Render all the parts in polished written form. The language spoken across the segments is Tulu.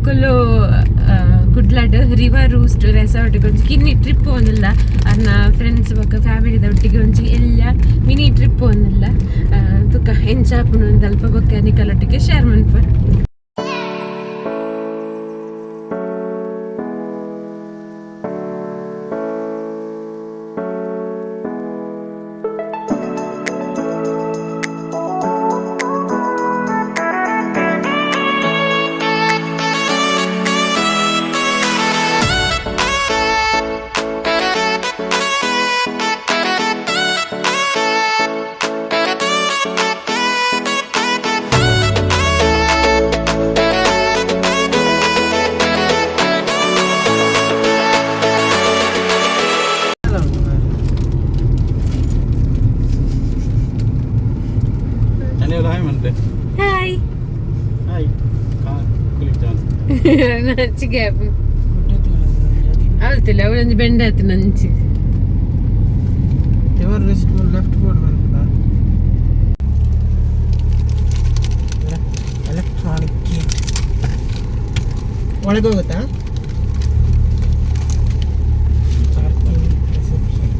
ಎಂಕುಲು ಕುಡ್ಲಡ್ ರಿವರ್ ರೂಸ್ಟ್ ರೆಸಾರ್ಟ್ ಒಂಜಿ ಕಿನ್ನಿ ಟ್ರಿಪ್ ಒಂದಿಲ್ಲ. ಅರ್ನ ಫ್ರೆಂಡ್ಸ್ ಬೊಕ್ಕ ಫ್ಯಾಮಿಲಿದ ಒಟ್ಟಿಗೆ ಒಂಜಿ ಎಲ್ಲ ಮಿನಿ ಟ್ರಿಪ್ ಒಂದಿಲ್ಲ. ತುಕ್ಕ ಎಂಚಾಪುನು ಅಲ್ಪ ಬೊಕ್ಕ ನಿಕಲೊಟ್ಟಿಗೆ ಶೇರ್ ಮನ್ಪ. ಹಾಯ್. ಹಾಯ್. ನಂಚಿಗೆ ಆಲ್ತಿಲ್ಲ, ಅವಳೊಂದು ಬೆಂಡ ಆಯ್ತು ನಂಚಿ. ರಿವರ್ ರೆಸ್ಟ್ ಲೆಫ್ಟ್ ಬೋರ್ಡ್ ಬಂತಲ್ಲ. ಎಲೆಕ್ಟ್ರಾನಿಕ್ ಗೇಟ್ ಒಳಗೆ ಹೋಗುತ್ತಾ? Parking, reception.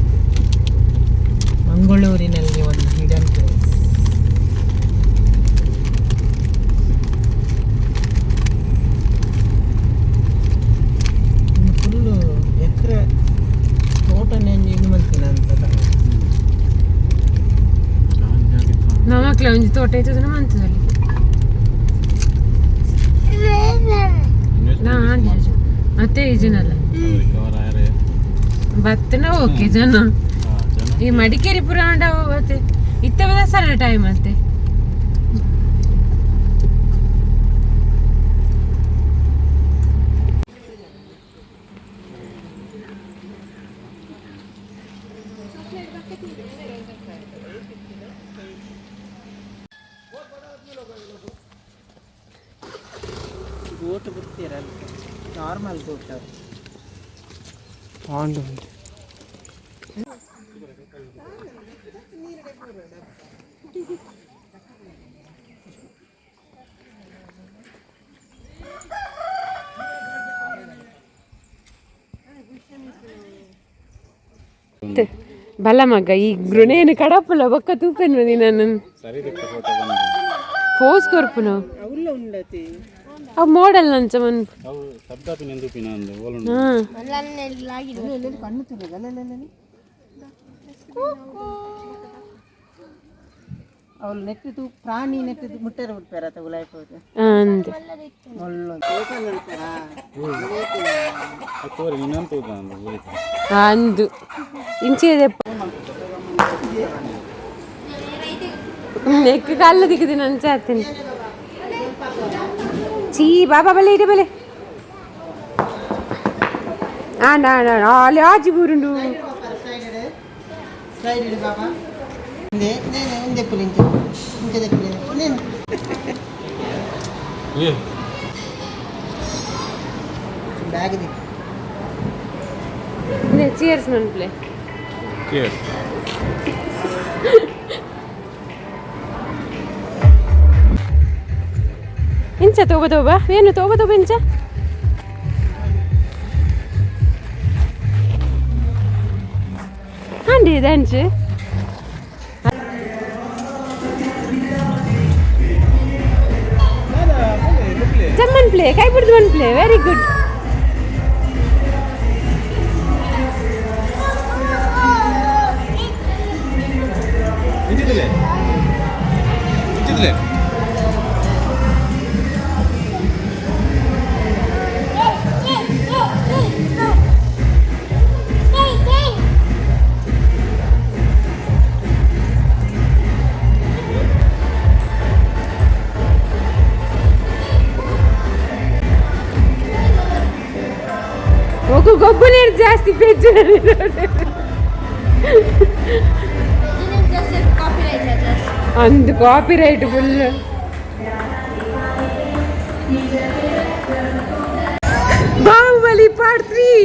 ಮಂಗಳೂರಿನಲ್ಲಿ ಒಂದು ಹಿಡನ್ ಪ್ಲೇಸ್. ಫುಲ್ಲು ಎಕರೆ ತೋಟನೇ ಇದು ಮಂತಿನ ಅಂತ. ನಮ್ಮಕ್ಳ ಒಂಜಿ ತೋಟ ಐತದ ಮಂತದಲ್ಲಿ ನಾ ಮತ್ತೆ ಈಜಿನಲ್ಲ ಬತ್ತನ. ಓಕೆ ಜನ, ಈ ಮಡಿಕೇರಿ ಪುರ ಮತ್ತೆ ಇತ್ತ ದಸರಾ ಟೈಮ್ ಅಂತೆ. ಬೋಟ್ ಬಿಡ್ತೀರಲ್ಲ, ನಾರ್ಮಲ್ ಬೋಟ್ ಪಾಂಡ್ ಉಂಟು. ಬಲ ಮಗ, ಈ ಗೃಣೇನು ಕಡಪುಲ ಬೊಕ್ಕ ತೂಪೆನ್ ಬಂದಿ ನಾನು. ಸರಿ, ಫೋಟೋ ಬಂದು. ಫೋಸ್ ಕೊರ್ಪುನು. ಅವುಲ್ಲ ಉಂಡತಿ. ಅವು ಮೋಡಲ್ ನಂಚ ಮನ್. ಅವು ಶಬ್ದ ಪಿನ ಪಿನ ಅಂದು ಓಲುಂಡು. ಹಾಂ. ಕಣ್ಣು ತುಳಿದ. ಅವಳು ನೆಟ್ಟಿದ್ದು ಪ್ರಾಣಿ ನೆಟ್ಟಿದ್ದು ಮುಟ್ಟೆರ ಬಿಡ್ಪಾರ ಉಲಾಯ್ಬೋದು. ಅಂದೆ. ಒಳ್ಳೆ. ತೋರಿ ಇನ್ನೊಂದು ತೂತ ಅಂದು ಊರಿಗೆ. ಅಂದು ಇಂಚಿ ನೆಕ್ ಕಲ್ಲು ದಿಕ್ಕದಿ ನಂಚ ಆತೀನಿ. ಚೀ, ಬಾಬಾ ಬಲೆ ಇಡೆ ಬಲೆ. ಆಂಡ ಆಂಡ, ಅಲ್ಲಿ ಆಜಿ ಬೂರುಂಡು. ಸ್ಲೈಡ್ ಇಡು ಬಾಬಾ. ನೇ ಒಂದೇ ಪುಲಿ ಇಂಚ ಇಂಚ ಪುಲಿ ನೇನು. ಬ್ಯಾಗ್ ದಿಕ್ಕ. ಚಿಯರ್ಸ್ ಮನ್ಪ್ಲೆ. Cheers. ಇಂಚ ತೋಬ ತೋಬ ಏನು ತೋಬ ತೋಬ ಇಂಚ. ಅಂಡಿ ದಂಚು. ಜಮ್ಮನ್ ಪ್ಲೇ ಕೈ ಬಿಡ್ದು one play. Very good. ಇಂಚಿದಿಲೆ ಇಂಚಿದಿಲೆ. ಒಗು ಗೊಬ್ಬು ನೀರು ಜಾಸ್ತಿ ಪೆಜ್ಜು. ಅಂದು ಕಾಪಿ ರೈಟ್ ಫುಲ್. ಬಾಹುಬಲಿ ಪಾರ್ಟ್ 3.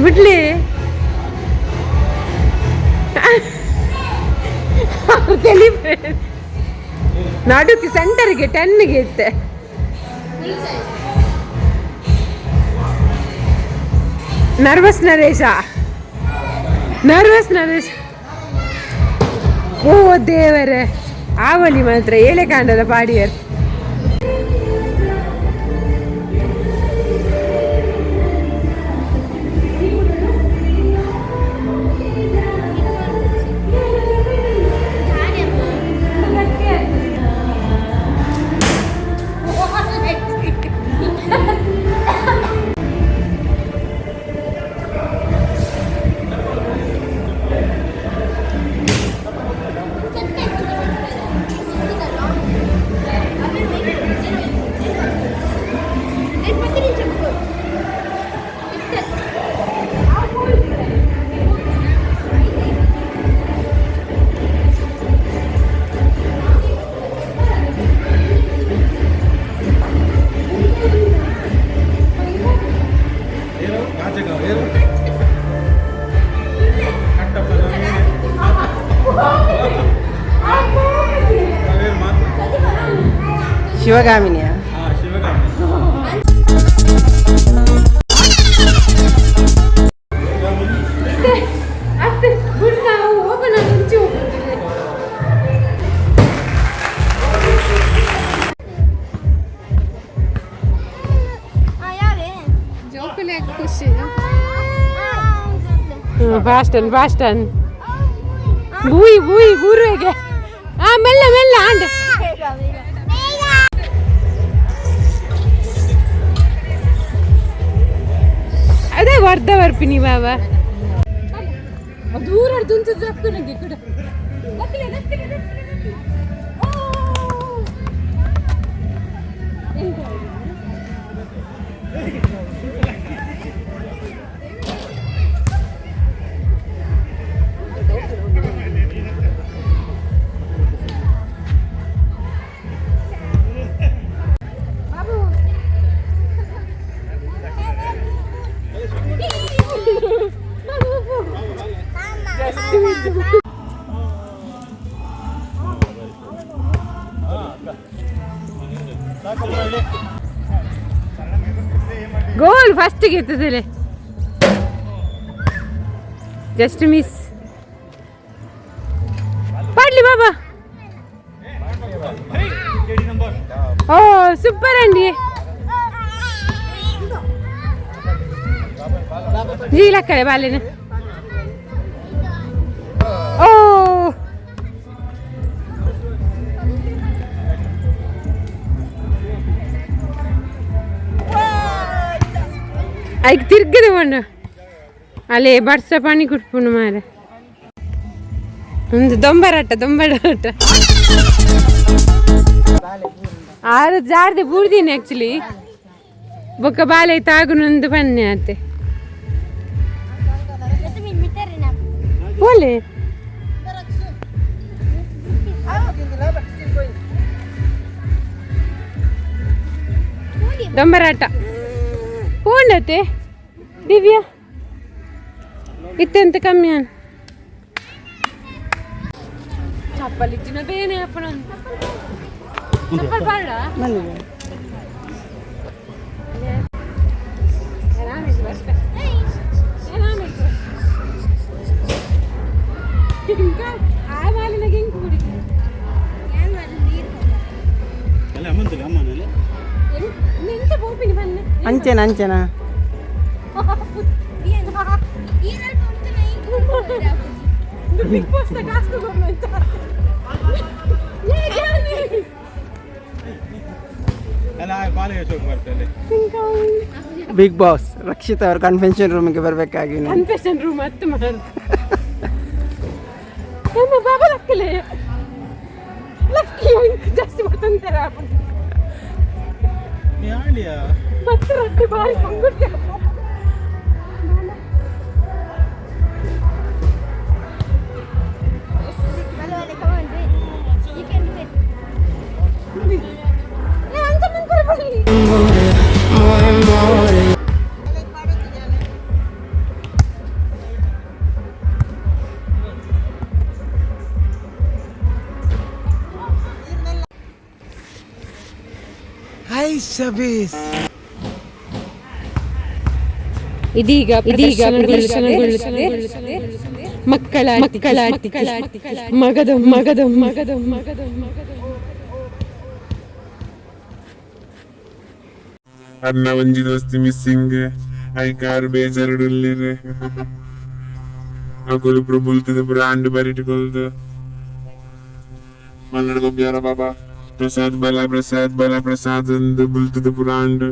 ಬಿಡ್ಲಿ ತೆಲಿ. ನಡುಕಿ ಸೆಂಟರ್ಗೆ ಟೆನ್ಗೆ ಇತ್ತೆ. ನರ್ವಸ್ ನರೇಶ, ನರ್ವಸ್ ನರೇಶ್. ಓ ದೇವರೇ, ಆವಲಿ ಮಾತ್ರ ಏಳೆ ಕಾಂಡದ ಪಾಡಿಯರ್. ಶಿವಗಾಮಿನಿಯ. ಶಿವಗಾಮಿ. ಅತ್ತೆ ಗುಡ್, ನಾವು ಹೋಗೋಣ, ಮುಂಚೆ ಹೋಗ್ತೀವಿ. ಜೋಕುಲೆ ಖುಷಿ. ಫಾಸ್ಟ್ ಅನ್, ಫಾಸ್ಟ್ ಅನ್. ಬೂಯಿ ಬೂಯಿ ಬೂರುವೆಗೆ. ಆ ಮೆಲ್ಲ ಮೆಲ್ಲ ಆಂಡ್. ಅದೇ ವರ್ಧ ಬರ್ಪಿನಿ ಬಾಬಾ. ದೂರ ದುಂಚದ ನಂಗೆ ಕೂಡ. ಲಕ್ಲೆ, ಲಕ್ಲೆ, ಲಕ್ಲೆ, ಲಕ್ಲೆ. ಓ! ಎಂತ? ಬಾಬು, ಬಾಬು. Just miss. ಗೋಲ್ ಫಸ್ಟ್ ಗೆದ್ದದಲೆ. Just miss. ಪಾಡ್ಲಿ ಬಾಬಾ. ಓ, ಸೂಪರ್ ಅಂಡಿ. ಜಿ ಲಕ್ಕರೆ ಬಾಲಿನ. ಓ, ಐಕ್ ತಿರ್ಗದೆ ಮಣ್ಣು ಅಲ್ಲೇ ಬರ್ಸ ಪಾನಿ ಕುಟ್ಪುಂಡು ಮಾರೆ. ಒಂದು ದೊಂಬರಾಟ, ದೊಂಬರಾಟ. ಆರು ಜಾರ್ದೆ ಬೂರ್ದೀನಿ ಆಕ್ಚುಲಿ. ಬೊಕ್ಕ ಬಾಲೆ ತಾಗುನೊಂದು ಬನ್ನಿ ಆತೆ. ಪೋಲೆ. ದೊಂಬರಾಟ ಪೋಂಡತೆ. ದಿವ್ಯಾ, ಇತ್ತೆಂತ ಕಮ್ಮಿ ಅನ್ ಚಪ್ಪಲಿ ಇಜ್ಜಿನ ಬೇನೆ ಅಪ್ಪನ ಚಪ್ಪಲ್ ಬಾಡ. ಬಂದಿದೆ. ఇంకా ಆ ಮಾಲಿನಾಗ ಹೆಂಗ್ ಕುಡಿ? ಅಲ್ಲ, ಅಮ್ಮಂತಲ್ಲ, ಅಮ್ಮನಲ್ಲಿ. ಎಂತ ಪೋಪಿನಿ ಬನ್ನಿ. ಅಂಚೆನಾ, ಅಂಚೆನಾ? ಬಿಗ್ ಬಾಸ್ ಟಾಸ್ಕ್ ಅಂತ. ಅಲ್ಲ, ಬಾಲೆ ಶೋಕ್ ಬರ್ತದೆ. ಬಿಗ್ ಬಾಸ್ ರಕ್ಷಿತ್ ಅವರು ಕನ್ವೆನ್ಷನ್ ರೂಮಿಗೆ ಬರಬೇಕಾಗಿ. ಕನ್ಫೆಷನ್ ರೂಮ್ ಹತ್ತು ಮಾಡು. ನಮ್ಮ ಬಾಬಾ ಲಕ್ಕಲೆ ಲಕ್ಕಿ ಜಾಸ್ತಿ ಮಾತಂತಾರೆ. ಯಾಳಿಯ. ಮತ್ತೆ ರೊಟ್ಟಿ ಬಾರಿ ಪಂಗುಟ್ಟಿ. You can do it. ಅಂಚ ಮನ್ಪುರ ಬರಲಿ. ಇದೀಗ ಇದೀಗ ಪ್ರದರ್ಶನಗೊಳ್ಳುತ್ತದೆ ಮಕ್ಕಳ ಮಕ್ಕಳ ಮಕ್ಕಳ ಮಗದ ಮಗದ ಮಗದ ಮಗದ ಮಗದ. ಅರ್ನ ಒಂಜಿ ದೋಸ್ತಿ ಮಿಸ್ಸಿಂಗ್ ಐಕಾರ್ ಬೇಜಾರುಡುಲ್ಲೆರ್ ಅಕುಲು ಪೂರ ಬುಲ್ತುದು ಪೂರ ಅಂಡು ಬರಿಟ್ ಕೊಲ್ದು ಮನ್ನಡ ಗೊಬ್ಬ್ಯಾರ ಬಾಬಾ ಪ್ರಸಾದ್ ಬಲ ಪ್ರಸಾದ್ ಬಲ ಪ್ರಸಾದ್ ಅಂದ್ ಬುಲ್ತುದು ಪೂರ ಅಂಡು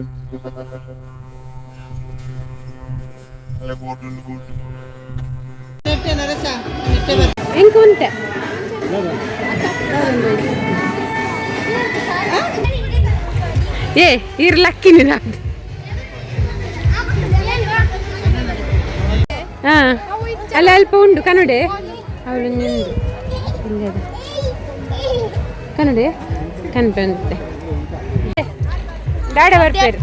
ಅಲ್ಲ ಗೋಟುಂಡು ಗೋಟು. ನೆಟ್ಟೆ ನರಸ ನೆಟ್ಟೆ ಬರ್. ಎಂಕ ಉಂಟೆ? ಏ ಇರ್ ಲಕ್ಕಿ ನೀನು. ಹಾ, ಅಲ್ಲ ಅಲ್ಪ ಉಂಡು ಕನ್ನಡೆ ಅವಳು ಉಂಡು ಇಲ್ಲದ ಕನ್ನಡೆ ಕನ್ಪೆ ದಾಡ ಬರ್ಪೇರು.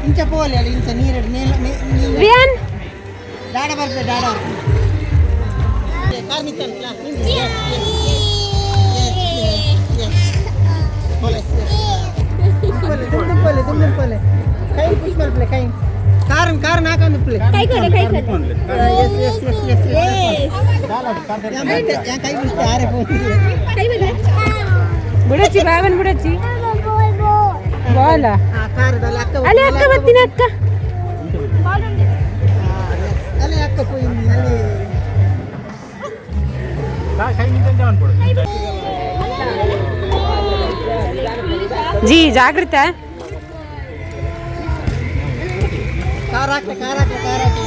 ಇಂಚ ಪೋಲೆ ಅಲ್ಲಿ ಇಂಚ ನೀರು ನೀರು ನೀರು. ವಿಯಾನ್. ದಾಡ ಬರ್ಪೆ ದಾಡ. ಕಾರ್ ನಿಂತಲ್ಲ. ದುಂಡು ದುಂಡು ಪೋಲೆ ಕೈ ಪುಷ್ ಮಲ್ಪಲೆ ಕೈ ಕಾರ್ ಕಾರ್ ನಾಕಂದು ಪ್ಲೆ. S S S S S. ಯಾ ಕೈ ಬಿಡ್ತೆ ಆರೆ ಪೋತಿಲ್ಲ. ಬುಡಚಿ ಬಾವನ್ ಬುಡಚಿ ಬಾಲ. ಆ ಕಾರದಲ್ಲಿ ಅಕ್ಕ. ಅಲ್ಲೇ ಅಕ್ಕ ಬರ್ತೀನಿ ಅಕ್ಕ. ಅಲ್ಲೇ ಅಕ್ಕ ಪೋಯಿ ಅಲ್ಲಿ. ಕೈ ನಿಂತ ಅನ್ಕೊಡು. ಜಿ ಜಾಗೃತ. ಕಾರ್ ಹಾಕ್ಲೆ ಕಾರ್ ಹಾಕ್ಲೆ ಕಾರ್ ಹಾಕ್ಲೆ.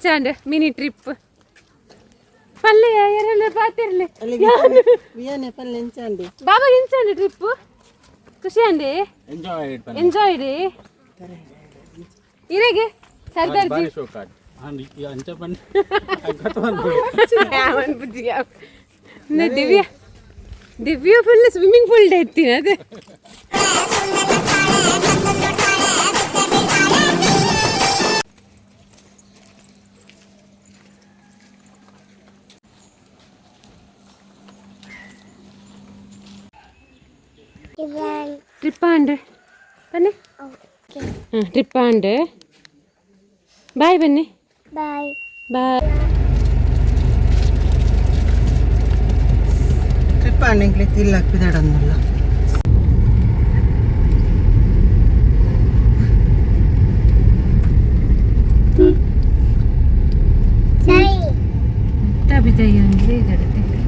ಎಂಚಾಂಡ್ ಮಿನಿ ಟ್ರಿಪ್ ಪಲ್ಲೆ ಎರಲ್ಲ ಪಾತಿರ್ಲೆ. ವಿಯಾನೆ ಪಲ್ಲೆ ಎಂಚಾಂಡಿ? ಬಾಬಾ, ಎಂಚಾಂಡ್ ಟ್ರಿಪ್? ಖುಷಿ ಅಂಡಿ? ಎಂಜಾಯ್. ಎಂಜಾಯ್ ರೀ. ಇರೆಗೆ ಸರ್ದಾರ್ಜಿ? ಬಾರಿ ಶೋಕ್ ಆಡ್ ಅಂಚ ಬನ್ನಿ. ಅವನ್ ಬುದ್ಧಿ. ದಿವ್ಯ, ದಿವ್ಯ ಫುಲ್ ಸ್ವಿಮ್ಮಿಂಗ್ ಪೂಲ್ ಎತ್ತಿನ ಅದೇ. ಟ್ರಿಪ್ ಆಂಡ್ ಬನ್ನಿ. ಹಾಂ, ಟ್ರಿಪ್ ಆಂಡ್ ಬಾಯ್ ಬನ್ನಿ. ಬಾಯ್. ಬಾಯ್. ಟ್ರಿಪ್ ಆಂಡ್ ಇಲ್ಲ ಪಿದಾಡಂದಿಲ್ಲ. ತಬಿದಯ್ಯೊಂದು ಇದಡುತ್ತೆ.